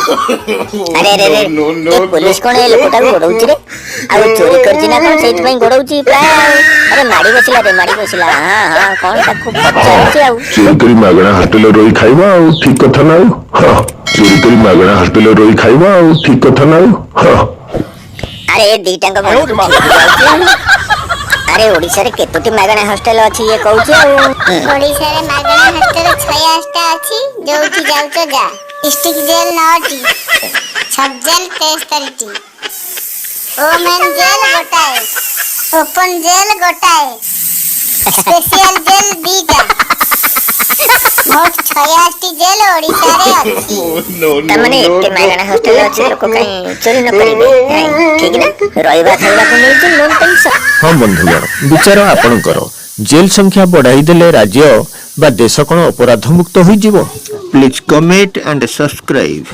ଆରେ ଆରେ ଆରେ, ଏ ପୋଲିସ କଣ ଏ ଲୋକଟାକୁ ଗୋଡଉଛି ରେ? ଆଉ ଚୋରି କରିଛି ନା କଣ, ସେଇଥିପାଇଁ ଗୋଡଉଛି ପ୍ରାୟ ଆଉ। ଆରେ, ମାଡି ବସିଲା ରେ, ମାଡି ବସିଲା। ହଁ, କଣ ତାକୁ ପଚାରୁଛି ଆଉ। ଚୋରି କରି ମାଗଣା ହଷ୍ଟେଲରେ ରହି ଖାଇବା ଆଉ ଠିକ କଥା ନା ଆଉ। ହଁ, ଚୋରି କରି ମାଗଣା ହଷ୍ଟେଲରେ ରହି ଖାଇବା ଆଉ ଠିକ କଥା ନା ଆଉ। ହଁ। ଆରେ, ଏ ଦିଟାଙ୍କ ମନକୁ ଠିକ ଯାଉଛି ଆଉ। ଆରେ, ଓଡିଶାରେ କେତୋଟି ମାଗଣା ହଷ୍ଟେଲ ଅଛି ଇଏ କହୁଛି ଆଉ। ଓଡ଼ିଶାରେ ମାଗଣା ହଷ୍ଟେଲ 86ଟା ଅଛି, ଯୋଉଠି ଯାଉଛ ଯା। ଡିଷ୍ଟ୍ରିକ୍ଟ ଜେଲ୍ ନଅଟି, ସବ୍ ଜେଲ୍ 73ଟି, ଓମେନ୍ ଜେଲ୍ ଗୋଟାଏ, ଓପନ ଜେଲ୍ ଗୋଟାଏ, ସ୍ପେସିଆଲ ଜେଲ୍ 2ଟା। ମୋଟ 86ଟି ଜେଲ୍ ଓଡ଼ିଶାରେ ଅଛି। ତାମାନେ ଏତେ ମାଗଣା ହଷ୍ଟେଲ ଅଛି, ଲୋକ କାହିଁ ଚୋରି ନ କରିବେ? ନାଇଁ, ଠିକ ନା? ରହିବା ଖାଇବାକୁ ମିଳୁଛି, ନୋ ଟେନସନ। ହଁ ବନ୍ଧୁଗଣ, ବିଚାର ଆପଣଙ୍କର। ଜେଲ୍ ସଂଖ୍ୟା ବଢ଼ାଇ ଦେଲେ ରାଜ୍ୟ ବା ଦେଶ କଣ ଅପରାଧ ମୁକ୍ତ ହୋଇଯିବ? Please comment and subscribe.